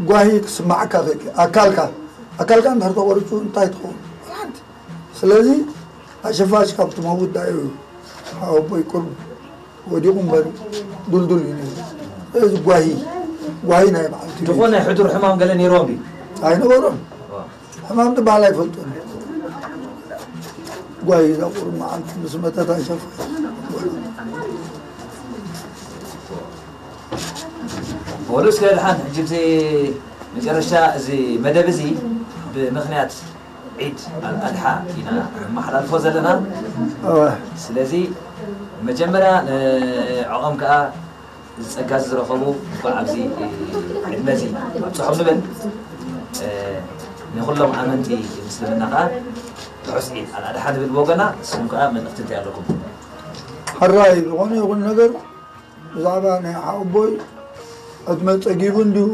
ጓሂ ክስማዓካ ይኽእል እዩ። ኣካልካ ኣካልካ እንድሕር ተቖሪፁ እንታይ ትኸውን? ሓንቲ። ስለዚ ኣሸፋሽ ካብ ትመውት ዳዩ ሓወቦይ ቁርብ ወዲቑ እምበር ዱልዱል እዩ ነይሩ። እዚ ጓሂ ጓሂ ናይ በዓልቲ ቤት። ዝኾነ ሕዱር ሕማም ገለ ነይርዎም ድዩ? ኣይነበሮን። ሕማም ዝበሃል ኣይፈልጦን። ጓሂ እዛ ቁሩብ መዓልቲ ምስ መተት ኣይሸፍን። ወሉ እስከ ድሓን ሕጂ እዚ መጨረሻ እዚ መደብ እዚ ብምኽንያት ዒድ ኣልኣድሓ ኢና ነመሓላልፎ ዘለና። ስለዚ መጀመርያ ንዕኦም ከዓ እዚ ጸጋ እዚ ዝረኸቡ እንኳዕ ኣብዚ ዕድመ እዚ ኣብፅሖም ንብል። ንኹሎም ኣመንቲ ምስልምና ከዓ ርሑስ ዒድ ኣልኣድሓ ንብል ብወገና። ንስኹም ከዓ መልእኽቲ እንታይ ኣለኩም? ሕራይ ዝኾነ ይኹን ነገር ብዛዕባ ናይ ሓወቦይ ዕድመ ጸጊቡ እንድዩ፣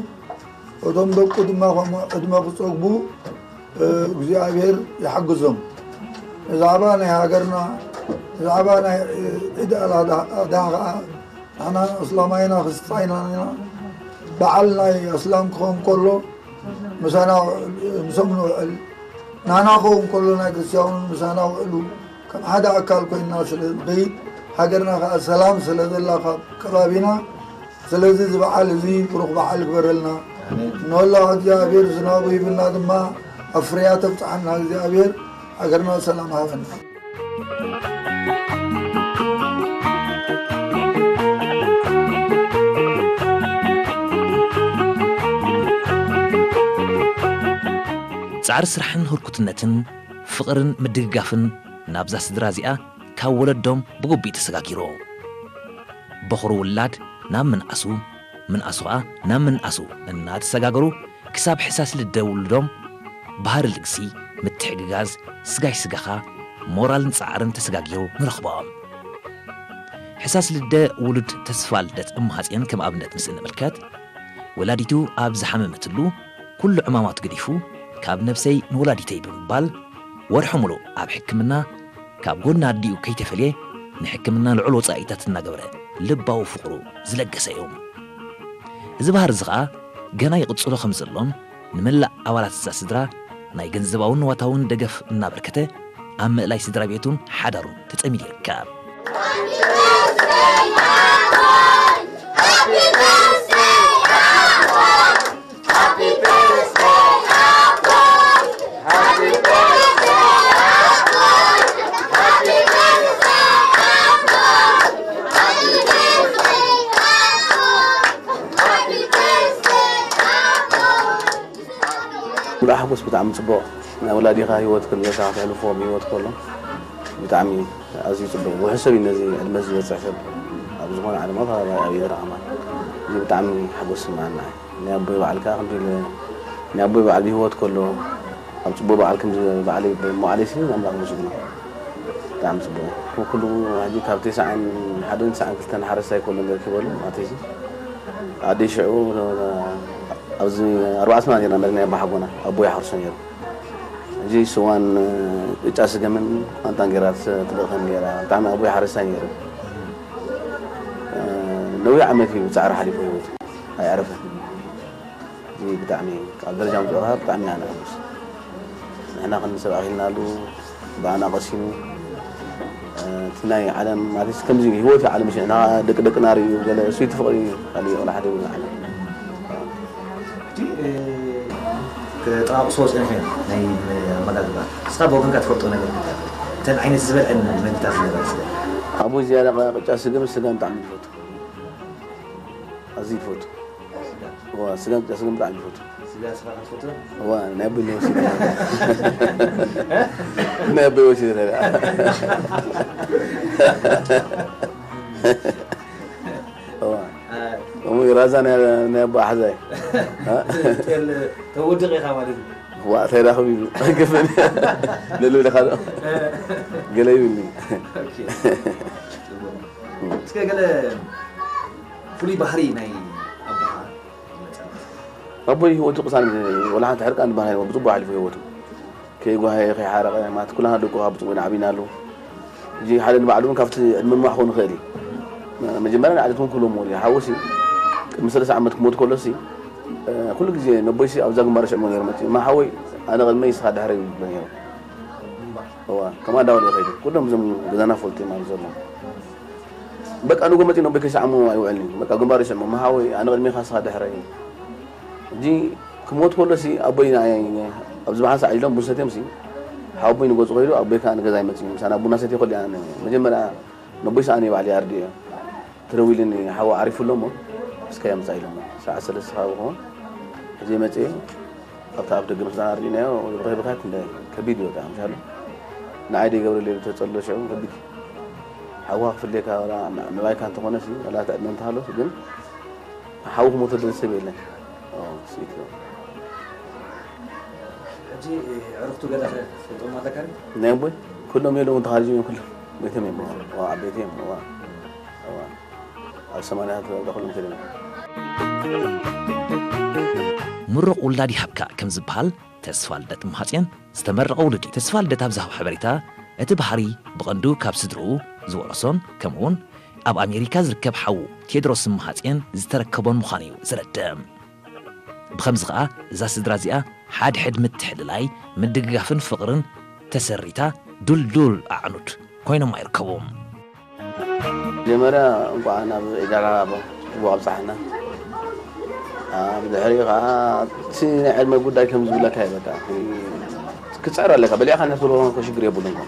እቶም ደቁ ድማ ከምኡ ዕድመ ክጸግቡ እግዚኣብሔር ይሓግዞም። ብዛዕባ ናይ ሃገርና ብዛዕባ ናይ ዒድ ኣልኣድሃ ከዓ ንሕና እስላማይና ክርስትያና ኢና። በዓል ናይ እስላም ክኸውን ከሎ ምሳና ምስኦም ንውዕል፣ ናና ክኸውን ከሎ ናይ ክርስትያኑ ምሳና ውዕሉ ከም ሓደ ኣካል ኮይንና ስለ ንኸይድ ሃገርና ከዓ ሰላም ስለ ዘላ ካብ ከባቢና ስለዚ እዚ በዓል እዚ ብሩኽ በዓል ግበረልና። ንወላ እግዚኣብሔር ዝናቡ ሂብና ድማ ኣብ ፍርያት ኣብፅዓና እግዚኣብሔር ሃገርና ሰላም ሃበና። ጻዕሪ ስራሕን ህርኩትነትን ፍቕርን ምድግጋፍን ናብዛ ስድራ እዚኣ ካብ ወለዶም ብግቡእ ተሰጋጊሩ። በኹሩ ውላድ ናብ ምንኣሱ፣ ምንኣሱ ኸኣ ናብ ምንኣሱ እናተሰጋገሩ ክሳብ ሕሳስ ልደ ውሉዶም ባህሪ ልግሲ፣ ምትሕግጋዝ፣ ስጋይ ስጋኻ፣ ሞራልን ጻዕርን ተሰጋጊሩ ንረኽቦ። ሕሳስ ልደ ውሉድ ተስፋ ልደት እመሃጽዮን ከም ኣብነት ምስ እንምልከት፣ ወላዲቱ ኣብ ዝሓመመትሉ ኩሉ ዕማማት ገዲፉ ካብ ነብሰይ ንወላዲተይ ብምባል ወርሒ ሙሉእ ኣብ ሕክምና ካብ ጎኒ ኣዲኡ ከይተፈልየ ንሕክምና ልዑል ወጻኢታት እናገበረ ልባዊ ፍቕሩ ዝለገሰ እዩ። እዚ ባህሪ እዚ ኸኣ ገና ይቕጽሎ ከም ዘሎን ንመላእ ኣባላት እዛ ስድራ ናይ ገንዘባውን ንዋታውን ደገፍ እናበርከተ ኣብ ምእላይ ስድራ ቤቱን ሓዳሩን ተጸሚዱ ይርከብ። ሙሉእ ሓጎስ ብጣዕሚ ጽቡቕ። ናይ ወላዲኻ ህይወት ክንገሳ ከተሕልፎ ብህይወት ከሎ ብጣዕሚ ኣዝዩ ጽቡቕ። ውሑድ ሰብ እዩ ነዚ ዕድመ ዝበጽሕ ሰብ ኣብ ዝኾነ ዓለማት ኣብ ኣብ ይረኸማ። እዚ ብጣዕሚ ሓጎስ ይስምዓና። ናይ ኣቦይ በዓል ከኣ ከምዚ ኢለ ናይ ኣቦይ በዓል ብህይወት ከሎ ኣብ ጽቡቕ በዓል ከምዚ በዓል መዋዕለይሲ ኣምላኽ መስግኖ። ብጣዕሚ ጽቡቕ። ኩሉ ሕጂ ካብ ተስዓን ሓደን ተስዓን ክልተን ሓረስታይ ከሎ ንረኪበሉ ኣተይሲ ኣደይ ሽዑ ኣብዚ ኣርባዕተ ሰማንያ ጌርና መሪና ኣቦሓጎና ኣቦ ይሓርሶ ነይሩ። እዚ ስዋን ቅጫ ስገምን ቋንጣን ጌራ ትልእኸን ጌራ ብጣዕሚ ኣቦይ ሓረስታይ ነይሩ። ነዊሕ ዓመት እዩ ጻዕሪ ሓሊፉ ህይወቱ ኣይዕረፈን። እዚ ብጣዕሚ ኣብ ደረጃ ምጽኦ ብጣዕሚ ኣነ ሕጉስ። ንሕና ክንሰብ ኣኺልናሉ ብኣና ቀሲኑ እቲ ናይ ዓለም ማለት ከምዚ ህይወት እዩ ዓለም ሽዕና ደቂ ደቅና ርእዩ ገለ እሱ እቲ ፍቕሪ እዩ ካልእ ቆላ ሓደ ይብሉ ዓለም። ተጣቕሶ ጸኒሑ ናይ ኣመጋግባ እስኻ ብወገንካ ትፈልጦ ነገር እተን ዓይነት ዝበልዐን መግብታት ዝነበረ ስለ ኣብኡ ዝያዳ ቅጫ ስገም ስገም ብጣዕሚ ይፈቱ ኣዝዩ ይፈቱ ስገም ቅጫ ስገም ብጣዕሚ ይፈቱ እዋ ናይ ኣቦይ ወሲደ ናይ ኣቦይ ወሲደ እዋ እሞ ራዛ ናይ ኣቦ ኣሓዛይ ተውድቕ ኢኻ ማለት እዩ ዋ ተራኽብ ኢሉ ኣይገፈን ልሉ ኢኻ ዶ ገለ ይብልኒ እስከ ገለ ፍሉይ ባህሪ ናይ ኣቦኻ ኣቦይ ህይወቱ ቅሳን፣ ወላ ሓንቲ ሕርቃን ድማ የልቦን፣ ብጽቡቕ ኣሕሊፉ ህይወቱ። ከይጓሃየ፣ ከይሓረቐ፣ ማለት ኩላና ደቁ ካብ ብጽቡቕ ኢና ዓቢና ኣለዉ። ሕጂ ሓደ ንባዕሉ እውን ካብቲ ዕድመ ንዋሕ ክኸውን ይኽእል እዩ። መጀመርያ ንዓሌት እውን ክብሎም እዩ። ሓውሲ ቅድሚ ሰለስተ ዓመት ክሞት ከሎሲ፣ እ፣ ኩሉ ግዜ ነቦይሲ ኣብዛ ግንባር ሽዕሞ ነይሩ መጺኡ። "እማ ሓወይ፣ ኣነ ቅድመይ ንስኻ ድሕረይ" ይብል ነይሩ። እዋ፣ ከምኣ እንዳበለ ይኸይዱ። ኩሎም እዞም ገዛና ፈልጡ ማለት ዘለዉ። በቃ ንጎ መጺኡ ነቦይ ከይሰዓሙ ኣይውዕልን እዩ። በቃ ግንባር ይስዕሞ፣ "እማ ሓወይ፣ ኣነ ቅድሜኻ ንስኻ ድሕረይ" ሕጂ ክሞት ከሎሲ ኣቦይ ንዓይ ኣብዚ ብሓንሳእ ኢሎም ቡን ሰትዮምሲ፣ ሓወቦይ ንገዝኡ ከይዱ፣ ኣቦይ ከኣ ንገዛ ይመጽእ እዩ። ምሳና ቡና ሰትየ ከሉ ኣነ መጀመርያ ነቦይ ሰኣነ ባዕለይ ኣርድዮ። ተደዊሉኒ፣ ሓው ዓሪፉ ኣሎ እሞ እስከ ምጻእ ኢሎሞ። ሰዓት ሰለስተ ካብ ክኸውን ሕጂ መጽየ ኣብታ ኣብ ደገ ምስ ኣርዲናዮ ብኸይ ብኸያት እንደ ከቢድ እዩ በቃ ምሻሉ። ንዓይ ደይ ገብረለይ ተጸሎ ሽዑ ከቢድ። ሓውኻ ክፍልየካ ወላ ንባይካ እንተኾነሲ ወላ ትዕድመ እንተሃሎስ ግን ሓው ክሞተሉ ሰብ የለን። ኦ፣ ስኢት ነው። ሕጂ ዕርኽቱ ገለ ትፈልጦም ኣለካ ድዩ? ናይ ኣቦይ ኩሎም የለውን ተኻሪጆም እዮም ኩሎም። ቤቶም እዮም። ዋ፣ ዓበይቲ እዮም። ዋ። ዋ። ኣብ ሰማንያ ተብዳ ኩሎም ከደም። ምሩቕ ውላድ ይሃብካ ከም ዝበሃል ተስፋ ልደት እምሃፅዮን ዝተመረቐ ውሉድ እዩ። ተስፋ ልደት ኣብ ዝሃቦ ሓበሬታ እቲ ባህሪ ብቐንዱ ካብ ስድርኡ ዝወረሶን ከምኡውን ኣብ ኣሜሪካ ዝርከብ ሓዉ ቴድሮስ እምሃፅዮን ዝተረከቦን ምዃኑ እዩ ዘረድእ። ብኸምዚ ኸኣ እዛ ስድራ እዚኣ ሓድሕድ ምትሕልላይ፣ ምድግጋፍን ፍቕርን ተሰሪታ ዱልዱል ኣዕኑድ ኮይኖማ ይርከቡ። መጀመርያ እንኳዕ ናብ ዒድ ኣል ኣድሓ ብጽቡቕ ኣብጽሓና። ብድሕሪኡ ከዓ እቲ ናይ ዕድመ ጉዳይ ከም ዝብለካ እዩ በቃ። ክትጽዕር ኣለካ። በሊዕካ እንድሕር ትብሎ እኮ ሽግር የብሉን እኮ።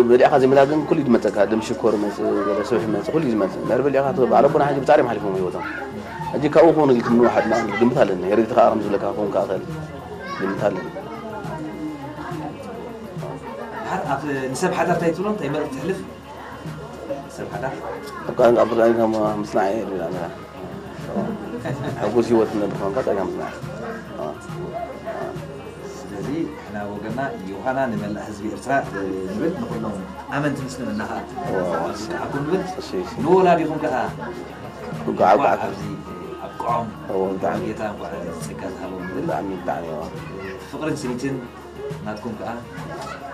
በሊዕካ ዘይምላ ግን ኩሉ እዩ ዝመጸካ። ደም ሽኮር ይመጽእ፣ ገለ ስብሒ ይመጽእ፣ ኩሉ እዩ ዝመጽእ። እንድሕር በሊዕካ ትብል፣ በዓል ኣቦና ሕጂ ብጻዕር እዮም ሓሊፎም ህይወቶም። ሕጂ ካብኡ ክኾኑ ኢልኩም ንውሓድና ግምት ኣለኒ። ሄሬዲቲ ከዓ ከም ዝብለካ ክኸውን ከዓ ይኽእል። ግምት ኣለኒ። ድሓር ኣብ ንሰብ ሓዳር እንታይ ትብሎ? እንታይ መልእኽቲ ትሕልፍ? ሰብ ሓዳር? ኣብ ቃንቃ ኣብ ቃንቃ ምስናዕ እየ ዝብል ኣነ። ሕጉስ ህይወት ትነብር ኮንካ ጸጋ ምስናዕ። ስለዚ ንሕና ወገና ዮሃና ንመላእ ህዝቢ ኤርትራ ንብል፣ ንኹሎም ኣመንቲ ምስልምና ከዓ ዝከኣኩም ንብል። ንወላዲኹም ከዓ እንኳዕ ኣብዚ ኣብቅዖም። ጌታ እንኳዕ ጸጋ ዝሃቦም ንብል። ፍቕርን ስኒትን ናትኩም ከዓ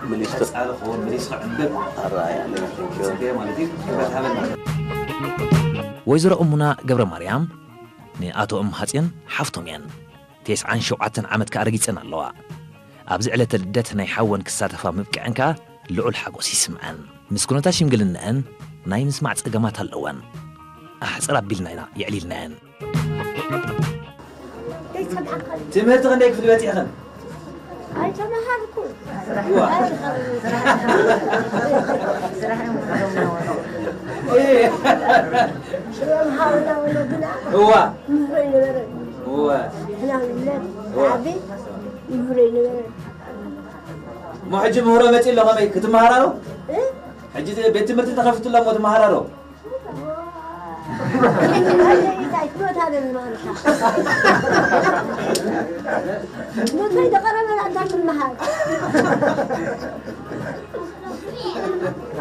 መሊሱ ቀጻሊ ክኸውን፣ መሊሱ ክዕንብብ ኣራያ ኣለና። Thank you። ጽበዮ ማለት እዩ። ክብረት ሃበና። ወይዘሮ እሙና ገብረ ማርያም ንኣቶ እምሃጽዮን ሓፍቶም እየን። ተስዓን ሸውዓተን ዓመት ከኣ ረጊጸን ኣለዋ። ኣብዚ ዕለተ ልደት ናይ ሓወን ክሳተፋ ምብቅዐን ከኣ ልዑል ሓጎስ ይስምዐን። ምስ ኩነታት ሽምግልነአን ናይ ምስማዕ ጸገማት ኣለወን። ኣሕጽር ኣቢልና ኢና የዕሊልናየን። ትምህርቲ ክንደይ ክፍሊ በፂሕኽን? ኣይተመሃርኩ። እዋ። እሞ ሕጂ ምህሮ መፂ ኣሎ ከመይ ክትመሃራሮ? ሕጂ ቤት ትምህርቲ ተኸፊቱ ኣሎ እሞ ትመሃራሮ?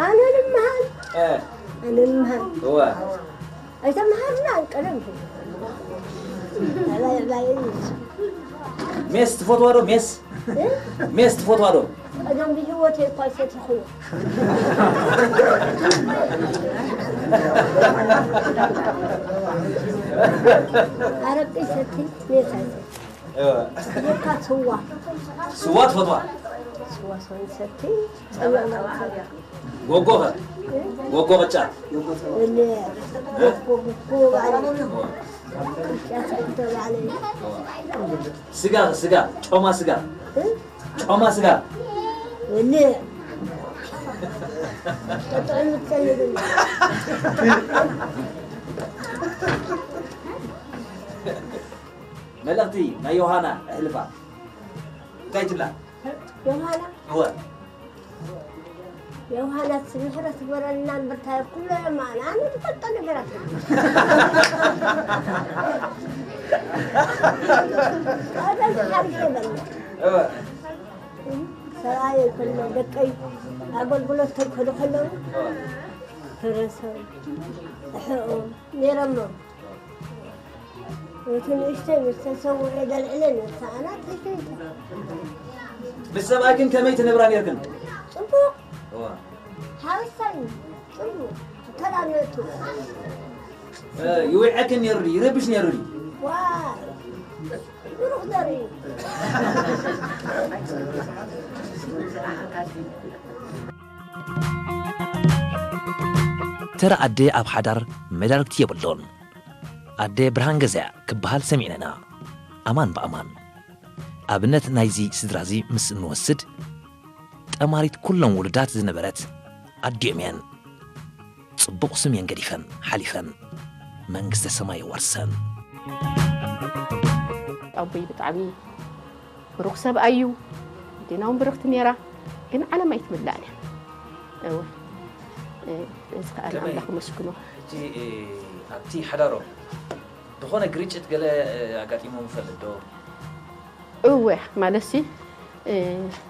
ኣነ ንምሃር ኣነ ንምሃር ኣይተምሃርና ቀደም ሜስ ትፈትዋ ዶ ሜስ ሜስ ትፈትዋ ዶ ቀደም ብህይወት እኳ ይፈትኹ ኣረቂ ሰቲ ሜስ ኣይሰቲ ካ ስዋ ስዋ ትፈትዋ ስዋ ሰቲ ጎጎ ኸ ጎጎ ቅጫ ስጋ ስጋ ጮማ ስጋ ጮማ ስጋ መልእኽቲ ናይ ዮሃና ኣሕልፋ እንታይ ትብላ ዮሃና እወ ዮሃና ምሕረት ግበረልና እምበር እንታይ ኩሎ የማና ኣነ ዝፈልጦ ነገራት ሰብኣየ ከሎ ደቀይ ኣገልግሎት ከይከዱ ከለዉ ፈረሶም እሕኦም ነይሮሞ እቲ ንእሽተይ ምስ ተሰውአ ዘልዕለ ነብሳ ኣና ተሸይተ። ምስ ሰብኣይክን ከመይ ትነብራ ነርክን? ጽቡቕ እዋ ሓወሳይ ጽቡቕ ተራነቱ ይውዕዕክን ነሩ ድዩ? ይረብሽ ነሩ ድዩ? ዋ ብሩኽ ዘርኢ ተራ ኣደ ኣብ ሓዳር መዳርግቲ የብሉን። ኣደ ብርሃን ገዛያ ክበሃል ሰሚዕና ኢና። ኣማን ብኣማን ኣብነት ናይዚ ስድራ እዚ ምስ እንወስድ፣ ጠማሪት ኩሎም ውሉዳት ዝነበረት ኣዲኦም እየን። ጽቡቕ ስም እየን ገዲፈን ሓሊፈን። መንግስተ ሰማይ የዋርሰን። ኣቦይ ብጣዕሚ ብሩኽ ሰብኣይ እዩ። ኣዴና እውን ብርኽቲ ነይራ፣ ግን ዓለም ኣይትምላእን እያ። እወ፣ እ፣ እዚ ከኣ ንኣምላኽ መስግኖ። ሕጂ እ፣ ኣብቲ ሓዳሮም ዝኾነ ግርጭት ገለ እ፣ ኣጋጢሞም ይፈልጥ ዶ? እወ፣ ማለትሲ እ፣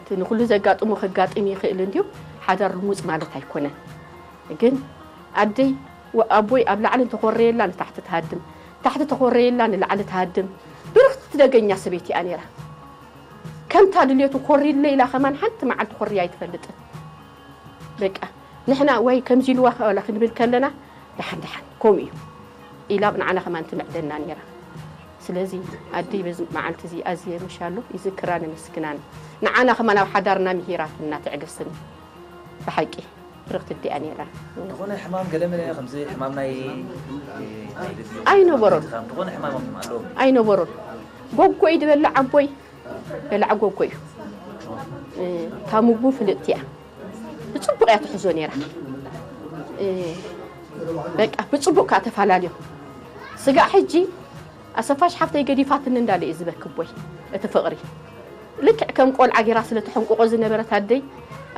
እቲ ንኹሉ ዘጋጥሞ ከጋጥም ይኽእል እንድዩ፣ ሓዳር ልሙጽ ማለት ኣይኮነን። ግን ኣደይ ወ- ኣቦይ ኣብ ላዕሊ እንተኾረየላ ንታሕቲ ትሃድም፣ ታሕቲ ተኾረየላ ንላዕሊ ትሃድም ብርኽቲ ደገኛ ሰበይቲ እያ ነይራ። ከምታ ድልየቱ ኮሪለ ኢላ ከማን ሓንቲ መዓልቲ ኮርያ ኣይትፈልጥን። በቃ ንሕና ወይ ከምዚ ኢልዋ ዋላ ክንብል ከለና ደሓን ደሓን ከምኡ እዩ ኢላ ንዓና ከማን ትምዕደና ነይራ። ስለዚ ኣደይ በዚ መዓልቲ እዚ ኣዝየ ምሻሎ ይዝክራን የመስግናን። ንዓና ከማን ኣብ ሓዳርና ምሂራትና ትዕግስትን ብሓቂ ብርኽቲ ኣዲኣ ነይራ። ዝኾነ ሕማም ገለ መለ ከምዚ ሕማም ናይ ናይ ልቢ ኣይነበሮን። ዝኾነ ሕማም ኣለዎም ኣይነበሮን። ጎጎይ ዝበልዕ ኣቦይ በላዕ ጎጎ እዩ። እታ ምግቡ ፍልጥቲ እያ። ብፅቡቕ እያ ትሕዞ ነይራ። በቃ ብፅቡቕ ከዓ ተፈላለዮም። ስጋዕ ሕጂ ኣሰፋሽ ሓፍተይ ገዲፋትኒ እንዳለ እዩ ዝበኪ ኣቦይ። እቲ ፍቕሪ ልክዕ ከም ቆልዓ ጌራ ስለ ተሐንቁቆ ዝነበረት ኣደይ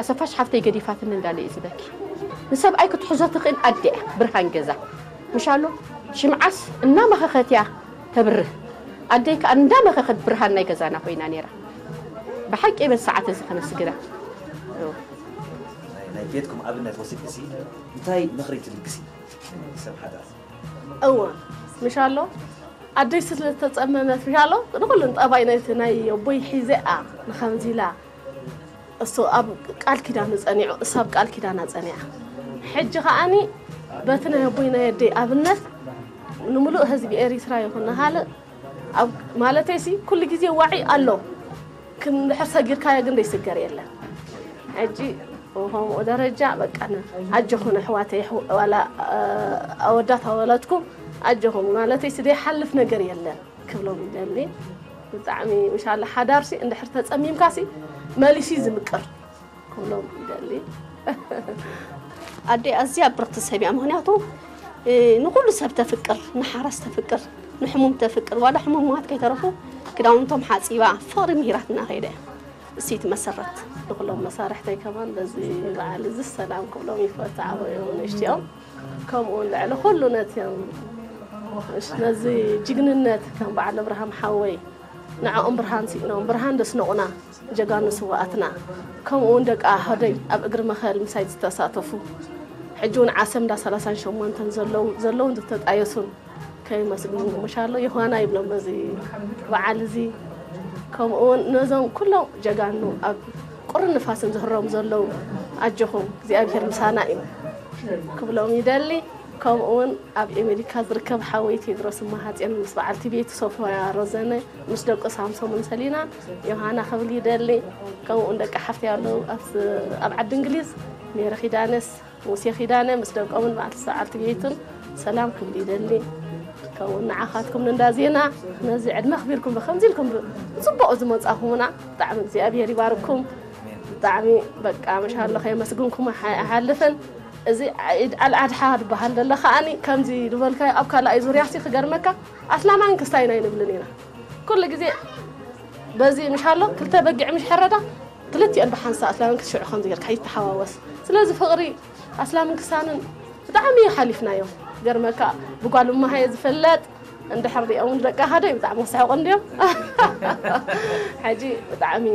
ኣሰፋሽ ሓፍተይ ገዲፋትኒ እንዳለ እዩ ዝበኪ። ንሰብኣይ ክትሕዞ ትኽእል ኣደ እያ ብርሃን ገዛ። ምሻሎ ሽምዓስ እናመኸኸት እያ ተብርህ። ኣደይ ከኣ እንዳመኸኸት ብርሃን ናይ ገዛና ኮይና ነይራ። ብሓቂ በዚ ሰዓት እዚ ከመስግና። ናይ ቤትኩም ኣብነት ወሲድክሲ እንታይ ምኽሪ ትልግሲ ሰብ ሓዳር? እወ ምሻሎ ኣደይ ስለ ዝተጸመመት ምሻሎ ንኹሉን ጠባይ ናይቲ ናይ ኣቦይ ሒዘኣ ንኸምዚላ እሱ ኣብ ቃል ኪዳኑ ጸኒዑ እሳ ኣብ ቃል ኪዳና ጸኒዓ ሕጂ ከዓኒ በቲ ናይ ኣቦይ ናይ ኣደይ ኣብነት ንምሉእ ህዝቢ ኤሪትራ ይኹን ንኻልእ ኣብ ማለተይሲ ኩሉ ግዜ ዋዒ ኣሎ ክንድሕር ሰጊርካዮ ግን ደይስገር የለን ሕጂ ብኸምኡ ደረጃ በቃ ኣጆኹን ኣሕዋተይ ዋላ ኣወዳት ኣባላትኩም ኣጆኹም ማለተይሲ ደይሓልፍ ነገር የለን ክብሎም ይደሊ ብጣዕሚ ምሻላ ሓዳርሲ እንድሕር ተፀሚምካሲ መሊሲ ዝምቅር ክብሎም ይደሊ ኣደይ ኣዝያ ብርኽቲ ሰብ እያ ምክንያቱ ንኩሉ ሰብ ተፍቅር ንሓራስ ተፍቅር ንሕሙም ተፍቅር ዋላ ሕሙማት ከይተረፉ ክዳውንቶም ሓፂባ ፍቅሪ ምሂራትና ከይደ እሲት መሰረት ንኩሎም መሳርሕተይ ከማን በዚ በዓል እዚ ሰላም ክብሎም ይፈትዓቦ እዮም ንእሽትኦም ከምኡ እውን ልዕሊ ኩሉ ነቲ ነዚ ጅግንነት ከም በዓል ኣብርሃም ሓወይ ንዕኦም ብርሃን ስኢኖም ብርሃን ደስነቑና ጀጋኑ ስውኣትና ከምኡ እውን ደቂ ኣሃደይ ኣብ እግሪ መኸል ምሳይ ዝተሳተፉ ሕጂ እውን ዓሰብ እንዳ ሰላሳን ሸሞንተን ዘለውን ዝተጣየሱን ከይመስሉ ምሻሎ ዮሃና ይብሎም በዚ በዓል እዚ ከምኡ እውን ነዞም ኩሎም ጀጋኑ ኣብ ቁርን ንፋስን ዝህሮም ዘለዉ ኣጆኹም እግዚኣብሔር ምሳና እዩ ክብሎም ይደሊ ከምኡ እውን ኣብ ኤሜሪካ ዝርከብ ሓወይ ቴድሮስ እማሃፅዮን ምስ በዓልቲ ቤቱ ሶፎያ ረዘነ ምስ ደቁ ሳምሶምን ሰሊና ዮሃና ክብል ይደሊ ከምኡ እውን ደቂ ሓፍተይ ኣለዉ ኣብ ዓዲ እንግሊዝ ሜሪ ኪዳነስ ሙሴ ኪዳነ ምስ ደቆምን በዓልቲ ሰዓልቲ ቤቱን ሰላም ክብል ይደሊ ከምኡ ንዓኻትኩም ንእንዳ ዜና ነዚ ዕድመ ኣኽቢርኩም ብከምዚ ኢልኩም ብፅቡቕ ዝመፃኹምና ብጣዕሚ እግዚኣብሔር ይባርኩም ብጣዕሚ በቃ መሻሎ ከየመስግንኩም ኣይሓልፍን እዚ ኢድ ኣልኣድሓ ዝበሃል ዘሎ ከዓኒ ከምዚ ዝበልካዮ ኣብ ካልኣይ ዙርያ ሲ ክገርመካ ኣስላማይን ክስታይን ኣይንብልን ኢና ኩሉ ግዜ በዚ ምሻሎ ክልተ በጊዕ ምሽ ሕረዳ ክልቲኦን ብሓንሳእ ኣስላምን ክትሽዑ ከምዚ ጌርካ ይተሓዋወስ ስለዚ ፍቕሪ ኣስላምን ክስታንን ብጣዕሚ ሓሊፍናዮ ገርመካ ብጓል እማሃየ ዝፍለጥ እንድሕር ሪኦም ደቂ ኣሃደይ ብጣዕሚ ክስሕቑ እንድዮም ሕጂ ብጣዕሚ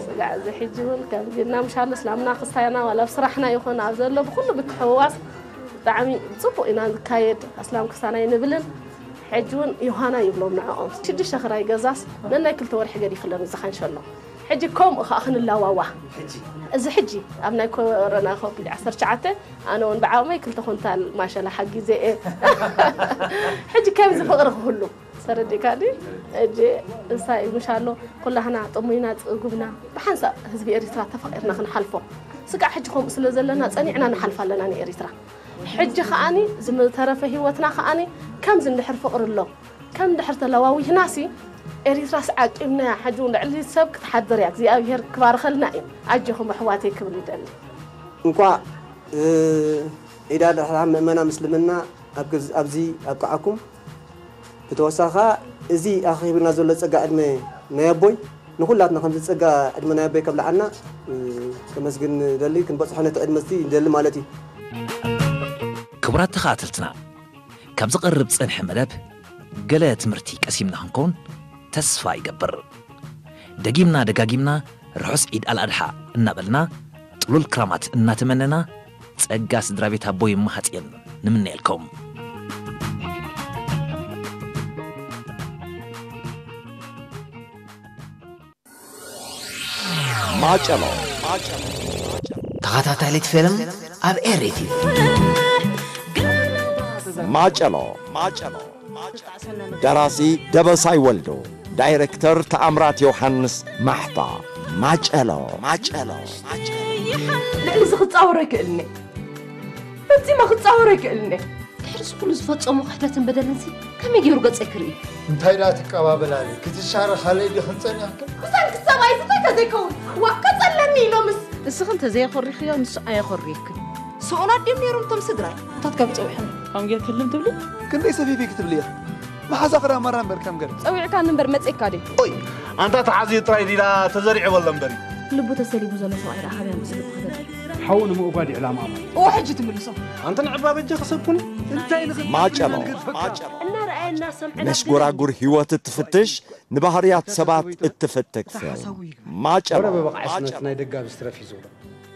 ስጋዕ እዚ ሕጂ እውን ከምዚ ኢልና ምሻሎ እስላምና ክስታይና ዋላ ኣብ ስራሕና ይኹን ኣብ ዘሎ ብኩሉ ምትሕውዋስ ብጣዕሚ ብፅቡቅ ኢና ንካየድ ኣስላም ክስታን ኣይንብልን ሕጂ እውን ዮሃና ይብሎም ንዕኦም። ሽዱሽተ ክራይ ገዛስ ነናይ ክልተ ወርሒ ገዲፍለን እዚ ካንሸሎ። ሕጂ ከምኡ ከዓ ክንላዋዋ። እዚ ሕጂ ኣብ ናይ ኮሮና ኮቪድ ዓሰርተ ትሽዓተ ኣነ እውን ብዓቕመይ ክልተ ኩንታል ማሸላ ሓጊዘ እየ። ሕጂ ከምዚ ፍቕሪ ክህሉ ተረዲእካ ድዩ? እጂ እንታይ ምሽ ኣሎ? ኩላህና ጥሙይና ጽጉብና ብሓንሳእ ህዝቢ ኤሪትራ ተፋቒርና ክንሓልፎ። ስጋዕ ሕጂ ከምኡ ስለ ዘለና ጸኒዕና ንሓልፋ ኣለና ንኤሪትራ። ሕጂ ከኣኒ ዝምተረፈ ህይወትና ከኣኒ ከምዚ እንድሕር ፍቕሪ ኣሎ፣ ከም እንድሕር ተለዋዊህናሲ ኤሪትራስ ዓቂብናያ። ሕጂ እውን ልዕሊ ሰብ ክትሓድር እያ። እግዚኣብሔር ክባርኸልና እዩ። ኣጆኹም ኣሕዋተይ ክብል ይደሊ። እንኳዕ ዒድ ኣል ኣድሓ ምእመና ምስልምና ኣብዚ ኣብቅዓኩም። ብተወሳኺ እዚ ኣኺብና ዘሎ ጸጋ ዕድመ ናይ ኣቦይ ንኹላትና ከምዚ ጸጋ ዕድመ ናይ ኣቦይ ከብልዓና ከመስግን ደሊ ክንበጽሖ ነቲ ዕድመ እዚ ደሊ ማለት እዩ። ክቡራት ተኸታተልትና፣ ካብ ዝቐርብ ዝጸንሐ መደብ ገለ ትምህርቲ ቀሲምና ክንከውን ተስፋ ይገብር። ደጊምና ደጋጊምና ርሑስ ዒድ ኣልኣድሓ እናበልና ጥሉል ክራማት እናተመነና ጸጋ ስድራ ቤት ኣቦይ ማሃጽዮን ንምነየልኩም። ማጨሎ ተኸታታሊት ፊልም ኣብ ኤሪ ቲቪ። ማጨሎ ደራሲ ደበሳይ ወልዱ፣ ዳይሬክተር ተኣምራት ዮሃንስ ማሕታ። ማጨሎ ማጨሎ ልዕሊ እዚ ክጻወሮ ኣይክእልን እየ። ፈጺመ ክጻወሮ ኣይክእልን እየ። ድሕሪ እዚ ኩሉ ዝፈጸሞ ክሕደትን በደልን ሲ ከመይ ገይሩ ገጸይ ክርኢ? እንታይ ደኣ ትቀባበላሊ? ክትሻረ ካልእ ድኽን ጸኒሕክን? ብሰንኪ ሰብኣይ እዚ እንታይ ተዘይከውን? ዋእ ከጸለኒ ኢሎምስ። እስኺ እንተዘየኾሪኽዮ ንሱ ኣየኾርየክን። ስኡናት ድዮም ነይሮም እቶም ስድራይ? እንታይ ካብ ጸዊዖም? ከም ጌርክልም ትብሊ? ክንደይ ሰፊፊ ክትብሊ ኢኺ? መሓዛኺ ደኣ ማራ እምበር ከም ገርኪ። ጸዊዕካኒ እምበር መጺእካ ድዩ? ኦይ! ኣንታ ተሓዝዩ ጥራይ ዲላ ተዘሪዑ በሎ እምበሪ። ልቡ ተሰሊቡ ዘሎ ሰብኣይ ደኣ ካበይ ኣምጺኡ ልቡ ክደልዮ? ሓው ንምእጓድ ዕላማ ኣማን። እወ ሕጂ ትምልሶ። ኣንተ ንዕባ በጃኺ ሰብ ኩኒ። እንታይ ንኽትብል ማጨሎ መንገድ ፈትኒ። ማጨሎ እናረኣየና ሰምዕና ነሽጎራጉር ህይወት እትፍትሽ ንባህርያት ሰባት እትፍትክ ፊልም ማጨሎ። ወረ ብብቕዓት ስነት ናይ ደጋቢ ዝትረፍ እዩ ዝብሎ።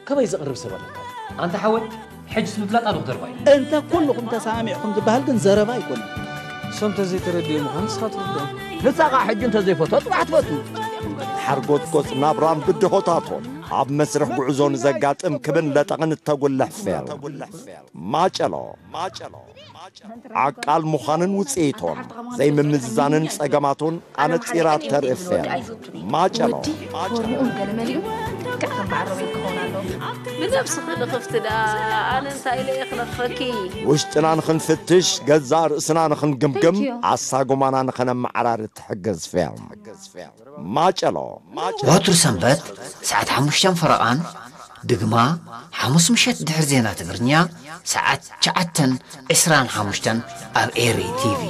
ከመይ ዘቕርብ ሰብ ኣለካ? ኣንታ ሓወይ ሕጅስ ምፍላጥ ኣዶ ክደርባ እዩ። እንተ ኩልኹም ተሰማሚዕኹም ዝበሃል ግን ዘረባ ኣይኮነን። እሶም ተዘይተረድኡ ምዃኑ ንስኻ ትርድኦም። ንሳ ኸኣ ሕጂ እንተዘይፈትዋ ጽባሕ ትፈቱ። ሓርጎጽጎጽ ናብራን ብድሆታቱን ኣብ መስርሕ ጉዕዞ ንዘጋጥም ክብን ለጠቕን እተጉልሕ ፌልም ማጨሎ። ዓቃል ምዃንን ውጽኢቶን ዘይምምዝዛንን ጸገማቱን ኣነጺራ ተርኢ ፌልም ማጨሎ። ወሪኡን ገለ መሊኡን ልክዕ ከም በዓል ሮቤል ክኸውን ኣለዎ። ንነብስኺ ንኽፍቲ ደኣ ኣነ እንታይ ኢለ እየ ክነኽፈኪ? ውሽጥና ንኽንፍትሽ፣ ገዛእ ርእስና ንኽንግምግም፣ ኣሳጉማና ንኸነመዓራሪ ትሕግዝ ፌልም። ማጨሎ። ወትሩ ሰንበት ሰዓት ሓሙሽተ ፈረቓን፣ ድግማ ሓሙስ ምሸት ድሕሪ ዜና ትግርኛ ሰዓት ትሽዓተን ዕስራን ሓሙሽተን ኣብ ኤሪ ቲቪ።